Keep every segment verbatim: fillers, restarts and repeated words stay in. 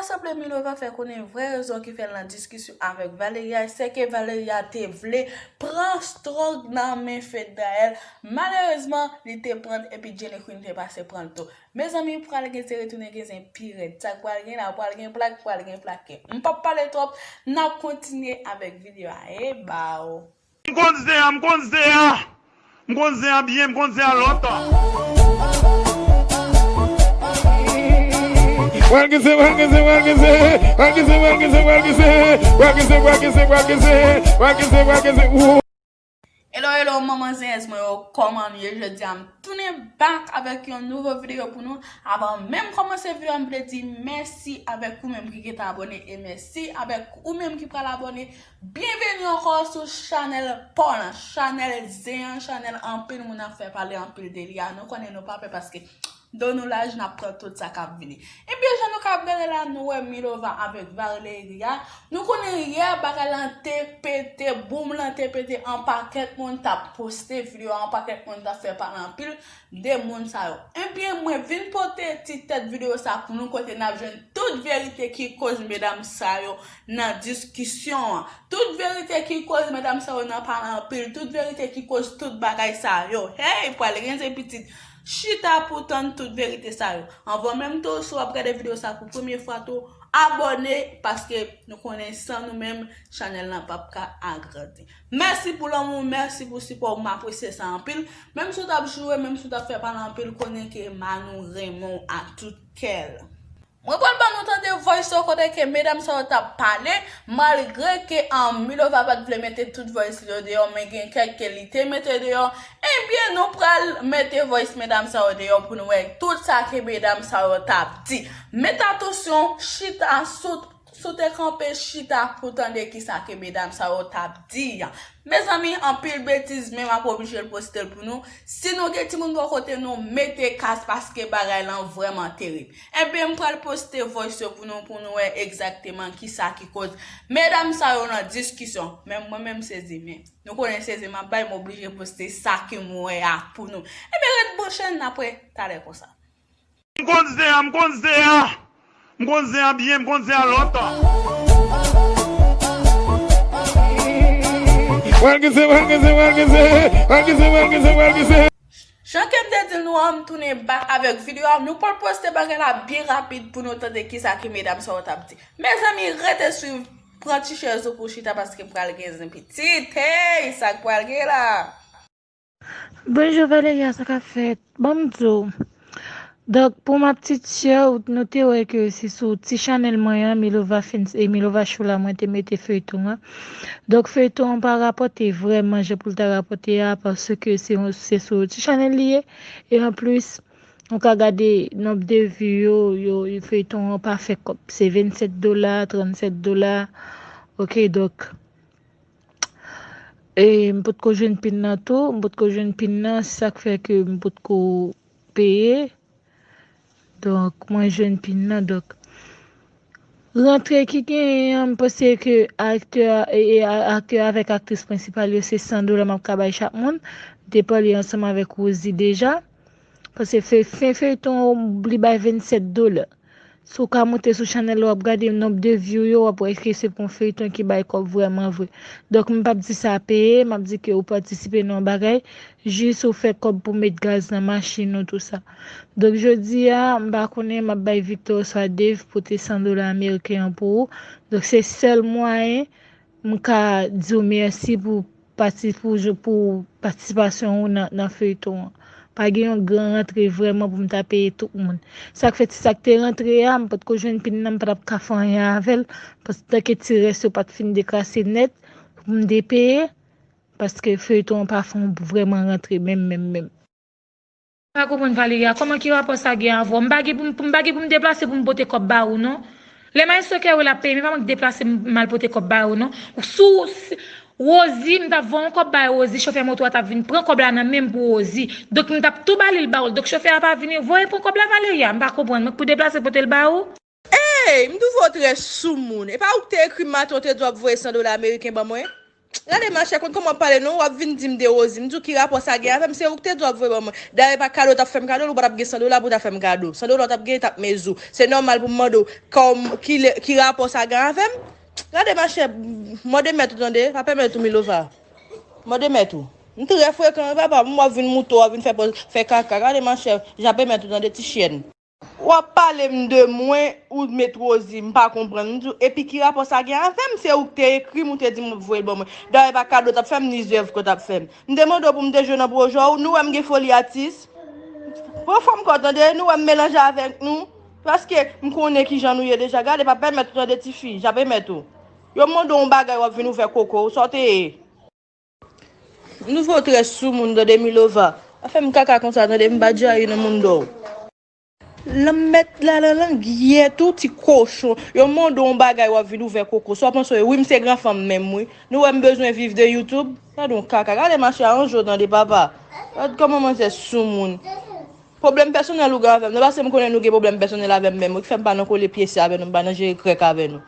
Sanble Milova fè konnen vrè rezon ki fè l nan diskisyon avèk Valeria, se ke Valeria te vle pran Strong nan men Fedrael. Malerezman, li te pran l epi Jenny Queen te pase pran l tou. Mezanmi, pral gen se retounen gen zen pi rèd. Sa k pral gen la, pral gen plak, pral gen plake. M p ap pale twòp, n ap kontinye avèk videyo a. E baw. M konn zen an, m konn zen an. M konn zen an byen, m konn zen an lontan. Wèl kise, wèl kise, wèl kise. Wèl kise, wèl kise, wèl kise. Wèl kise, wèl kise, wèl kise. Wèl kise, wèl kise, wou. Hello, hello, manman zenyèz mwen yo, kòman nou ye? Jodi a m tounen back avèk yon nouvo videyo pou nou. Avan menm kòmanse videyo a, m vle di mèsi avèk ou menm ki gentan abòne e mèsi avèk ou menm ki pral abòne. Byenveni ankò sou chanèl pa w lan, chanèl zen an, chanèl anpil moun ap fè pale anpil de li a. Nou konnen nou pa pè paske do nou laj, n ap pran tout sa k ap vini. Ebyen, jan nou ka ap gade la, nou wè Milova avèk Valeria. Nou konnen yè bagay lan te pete, boum lan te pete, an pakèt moun t ap poste videyo, an pakèt moun t ap fè pale anpil de moun sa yo. Ebyen, mwen vin pote ti tèt videyo sa pou nou, kote n ap jwenn tout verite ki koz medam sa yo nan diskisyon an. Tout verite ki koz medam sa yo nan pale anpil, tout verite ki koz tout bagay sa yo. Hey, pral gen se pitit. Chita pou tann tout verite sa yo. Anvan menm tou, si w ap gade videyo sa pou premye fwa tou, abòne, paske nou konnen san nou menm, chanèl lan p ap ka agrandi. Mèsi pou lanmou, mèsi pou sipò w, m apresye sa anpil. Menm si w t ap joure, menm si w t ap fè pale anpil, konnen ke Manou renmen w ak tout kè l. Mwen pral ban nou tande voice yo kote ke medam sa yo t ap pale, malgre ke, um, Milova pa t vle mete tout voice yo deyò, men gen kèk ke li te mete deyò. Ebyen, nou pral mete voice medam sa yo deyò pou nou wè tout sa ke medam sa yo t ap di. Met atansyon, chita sou, sou te kanpe, chita pou tande kisa ke medam sa yo t ap di. Mezanmi, anpil betiz, men m ap oblije l poste l pou nou. Si nou gen timoun bò kote nou, mete kas paske bagay lan vrèman terib. Ebyen, m pral poste voice yo pou nou, pou nou wè egzakteman kisa ki koz medam sa yo nan diskisyon. Men mwen menm sezi, men nou konnen sezi m ap bay, m oblije poste sa ke m wè a pou nou. Ebyen, ret branche n, n ap wè talè konsa. M konn zen an, m konn zen an. M konn zen an byen, m konn zen an lontan. Wèl kise, wèl kise, wèl kise. Wèl kise, wèl kise, wèl kise. Jan ke m te di l nou an, m tounen back avèk videyo a. Nou pral poste bagay la byen rapid pou nou tande kisa ke medam sa yo t ap di. Mezanmi, rete swiv, pran ti chèz ou pou chita paske pral gen zen pitit. Hey, sa k pral gen la? Bonjou Valeria, sa k ap fèt? Ban m di w. Donk, pou ma petite sœur, nou te wè ke se sou ti chanèl mwen an, Milova Fins, e Milova Show la, mwen te mete feyton an. Donk, feyton an pa rapòte vrèman jan pou l ta rapòte a, paske se yon, se sou ti chanèl li ye. E anplis, ou ka gade nonb de view yo, yo, feyton an pa fè kòb. Se vennsèt dola, trannsèt dola. Ok, donk, e m potko jwenn pin nan tou, m potko jwenn pin nan, se sa k fè ke m potko peye. Donk, mwen jwenn pin nan, donk. Rantre ki genyen an, m panse ke aktè, e, e, a-, aktè avèk aktris prensipal yo, se san dola m ap ka bay chak moun. M te pale ansanm avèk Rosie deja. Paske fe-, fen feyton an, li bay vennsèt dola. Si w ka moute sou chanèl la, w ap gade nonb de view yo, w ap wè ke se pou yon feyton ki bay kòb vrèman vre. Donk, m p ap di sa peye, m ap di ke ou patisipe nan yon bagay, jis ou fè kòb pou met gaz nan machin ou, tou sa. Donk, jodi a, m pa konnen, m ap bay Victor oswa Dave pote san dola ameriken an pou ou. Donk, se sèl mwayen m ka di w mèsi pou pati-, pou, pou patisipasyon ou nan, nan feyton an. Pa gen yon gran rantre vrèman pou m ta peye tout moun. Sa k fè ti sa k te rantre a, m potko jwenn pin nan, m pa t ap ka fè anyen avè l, paske tanke ti rès yo pa t fin dekrase nèt, pou m te peye, paske feyton an pa fè yon vrèman rantre menm, menm, menm. Pa konprann Valeria, kòman ki rapò sa gen avè w? M pa gen pou m, m pa gen pou m deplase pou m pote kòb ba ou non. Lè maestro Kerwil ap peye, men pa mwen ki deplase m, m al pote kòb ba ou non. Sou, si, Rosie, m t ap voye yon kòb bay Rosie, chofè moto a t ap vin pran kòb la nan men m pou Rosie. Donk, m t ap tou ba li l ba ou l. Donk, chofè a pa vini, voye pran kòb la, Valeria. M pa konprann, mwen k pou deplase pote l ba ou? Ey, m twouve w trè soumoun. E pa ou k te ekri m maten, w te di w ap voye san dola ameriken ban mwen? Gade machè, konn kòman w pale non, w ap vin di m de Rosie. M di w ki rapò sa gen avè m, se ou ki te di w ap voye ban mwen. Dayè pa kado w t ap fè m kado, ou pa t ap gen san dola pou w ta fè m kado. San dola w t ap gen t ap mezou. Se nòmal pou m mande w kòm, ki, ki rapò sa gen avè m. Gade machè, mande mèt ou tande, pa pèmèt ou Milova. Mande mèt ou. M trè frekan wi papa, m w ap vin mouto, w ap vin fè pòz, fè kaka. Gade machè, jan pèmèt ou tande ti chyèn. W ap pale m de mwen, ou met Rosie, m pa konprann. M di w, epi ki rapò sa gen avè m? Se ou ki te ekri m, ou te di m w ap voye l ban mwen. Dayè pa kado w t ap fè m, ni zèv ke w t ap fè m. M te mande w pou m te jwe nan pwojè w, nou wè m gen foli atis. Pran fòm kò w tande, nou wè m melanje avèk nou. Paske m konnen kijan nou ye deja. Gade, pa pèmèt ou tande tifi, jan pèmèt ou. Yo mande w yon bagay, w ap vin ouvè koko w, sa w te ye. Nouvo trè soumoun tande Milova. Pa fè m kaka konsa tande, m pa djayi nan moun dò w. Lanmèd la nan lang yèt ou ti kochon. Yo mande w yon bagay w ap vin ouvè koko. Sa w panse w ye? Wi, m se gran fanm menm wi. Nou wè m bezwen viv de YouTube? Gade yon kaka. Gade machè a yon jou tande papa. Gad kòman manzè soumoun. Pwoblèm pèsonèl ou gen avè m. Non paske m konnen nou gen pwoblèm pèsonèl avè m menm wi, ki fè m pa nan kole pyese avè nou, m pa nan jere krèk avè nou.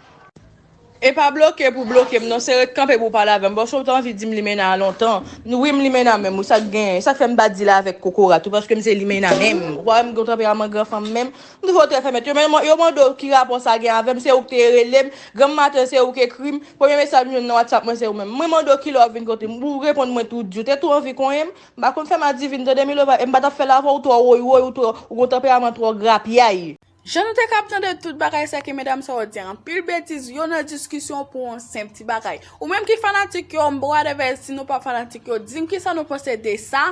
E pa bloke pou bloke m non, se ret kanpe pou w pale avè m. Bon, si w te anvi di m limena a lontan, wi m limena menm, wi sa k genyen. Sa k fè m pa di l avèk kokorat tou, paske m se limena menm. Ou pa wè m gen yon tanperaman gran fanm menm. M toufe w trè fè mèt. Yo, men, yo mande w ki rapò sa gen avè m, se ou k te rele m. Granm maten, se ou k ekri m. Premye mesaj m jwenn nan WhatsApp mwen, se ou menm. Mwen mande w kilè w ap vin kote m. Ou reponn mwen tou di w te tou anvi konyen m. M pa konn fè m adivin, tande Milova. E m pa t ap fè l avè w, ou twò woy woy, ou twò, ou gen yon tanperaman twò grapyay. Jan nou te ka ap tande tout bagay, se ke medam sa yo di anpil betiz, yo nan diskisyon pou yon senp ti bagay. Ou menm ki fanatik yo, m whatever, si nou pa fanatik yo, di m kisa nou panse de sa.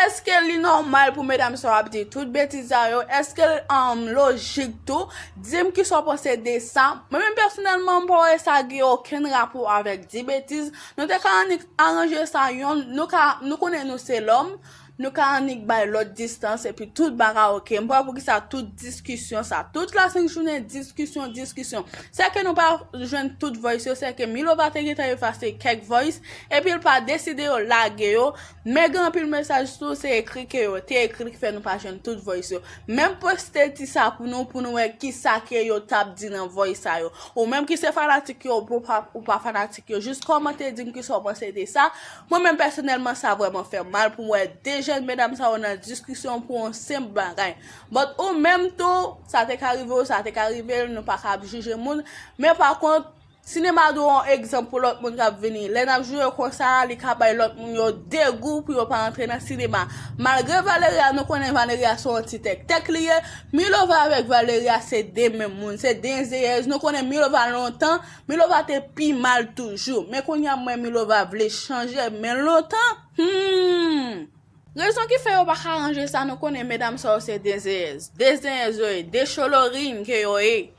Èske li nòmal pou medam sa yo ap di tout betiz sa yo? Èske l, um, lojik tou? Di m kisa w panse de sa. Mwen menm pèsonèlman, m pa wè sa gen okenn rapò avèk di betiz. Nou te ka annik aranje sa yon, nou ka, nou konnen nou se lòm. Nou ka annik bay lòt distans epi tout bagay oke. M pa wè poukisa tout diskisyon sa. Tout la senk jounen diskisyon, diskisyon. Se ke nou pa jwenn tout voice yo, se ke Milova te gentan efase kèk voice epi l pa deside yo lage yo. Men gen anpil mesaj tou, se ekri ke yo te ekri ki fè nou pa jwenn tout voice yo. Men m poste ti sa pou nou, pou nou wè kisa ke yo t ap di nan voice sa yo. Ou menm ki se fanatik yo, ou pa, ou pa fanatik yo, jis kòmante di m kisa w panse de sa. Mwen menm pèsonèlman, sa vrèman fè m mal pou m wè de jèn medam sa yo nan diskisyon pou yon senp bagay. But ou menm tou, sa te ka rive w, sa te ka rive l, nou pa ka ap jije moun. Men pa kont, sinema dwe yon egzanp pou lòt moun k ap vini. Lè n ap joure konsa, li ka bay lòt moun yo degou pou yo pa antre nan sinema. Malgre Valeria, nou konnen Valeria se yon ti tèktèk li ye, Milova avèk Valeria se de menm moun, se de zeyèz. Nou konnen Milova lontan, Milova te pi mal toujou. Men kounye a m wè Milova vle chanje, men lontan, hmm. Rezon ki fè yo pa ka ranje sa, nou konnen medam sa yo se de zeyèz. De zeyèz yo ye, de cholorin ke yo ye.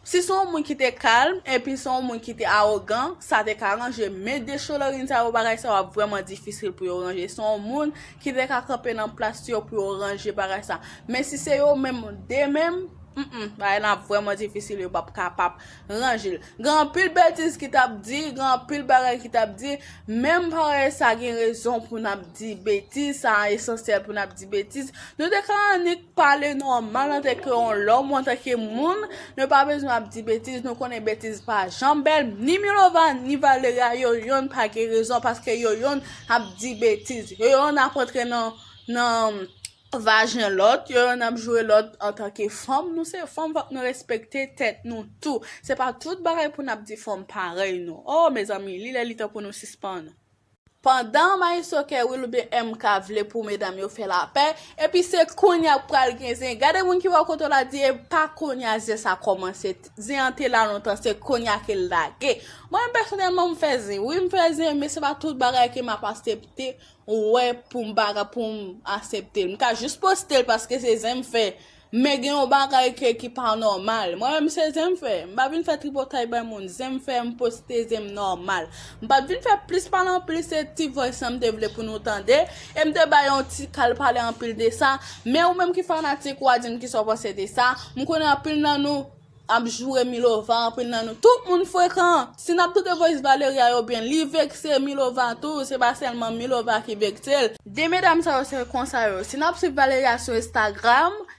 Si se yon moun ki te kalm, epi se yon moun ki te awogan, sa te ka ranje. Men de cholorin sa yo, bagay sa yo ap vrèman difisil pou yo ranje. Se yon moun ki te ka kanpe nan plas yo pou yo ranje bagay sa. Men si se yo menm, de menm, mm, bagay la ap vrèman difisil, yo p ap kapab ranje l. Gen anpil betiz ki t ap di, gen anpil bagay ki t ap di, menm parèy sa gen rezon pou n ap di betiz, sa esansyèl pou n ap di betiz. Nou te ka annik pale nòmal antanke yon lòm ou antanke moun, nou pa bezwen ap di betiz, nou konnen betiz pa janm bèl, ni Milova, ni Valeria, yo yonn pa gen rezon paske yo yonn ap di betiz, yo yonn ap antre nan, nan vajen lòt, yo yonn ap joure lòt antanke fanm, nou se fanm, fòk nou respekte tèt nou tou. Se pa tout bagay pou n ap di fanm parèy nou. Oh, mezanmi, li lè li tan pou nou sispann. Pandan Maestro Kerwil oubyen M K vle pou medam yo fè lapè, epi se kounye a k pral gen zen. Gade moun ki bò kote w la di, e pa kounye a zen sa kòmanse. Zen an te la lontan, se kounye a ke l lage. Mwen menm pèsonèlman, m fè zen. Wi, m fè zen, men se pa tout bagay ke m ap aksepte wè pou m pa ka, pou m aksepte l. M ka jis poste l paske se zen m fè. Men gen yon bagay ke, ki pa nòmal. Mwen menm se zen m fè. M pa vin fè tripotay bay moun. Zen m fè, m poste zen m nòmal. M pa t vin fè plis pale anpil, se ti voice lan m te vle pou nou tande. E m te bay yon ti kal pale anpil de sa. Men ou menm ki fanatik, w a di m kisa w panse de sa. M konnen anpil nan nou ap joure Milova, anpil nan nou. Tout moun frekan. Si n ap tande voice Valeria yo byen, li vekse Milova tou. Se pa sèlman Milova ki vekse l. De medam sa yo se konsa yo. Si n ap swiv Valeria sou Instagram,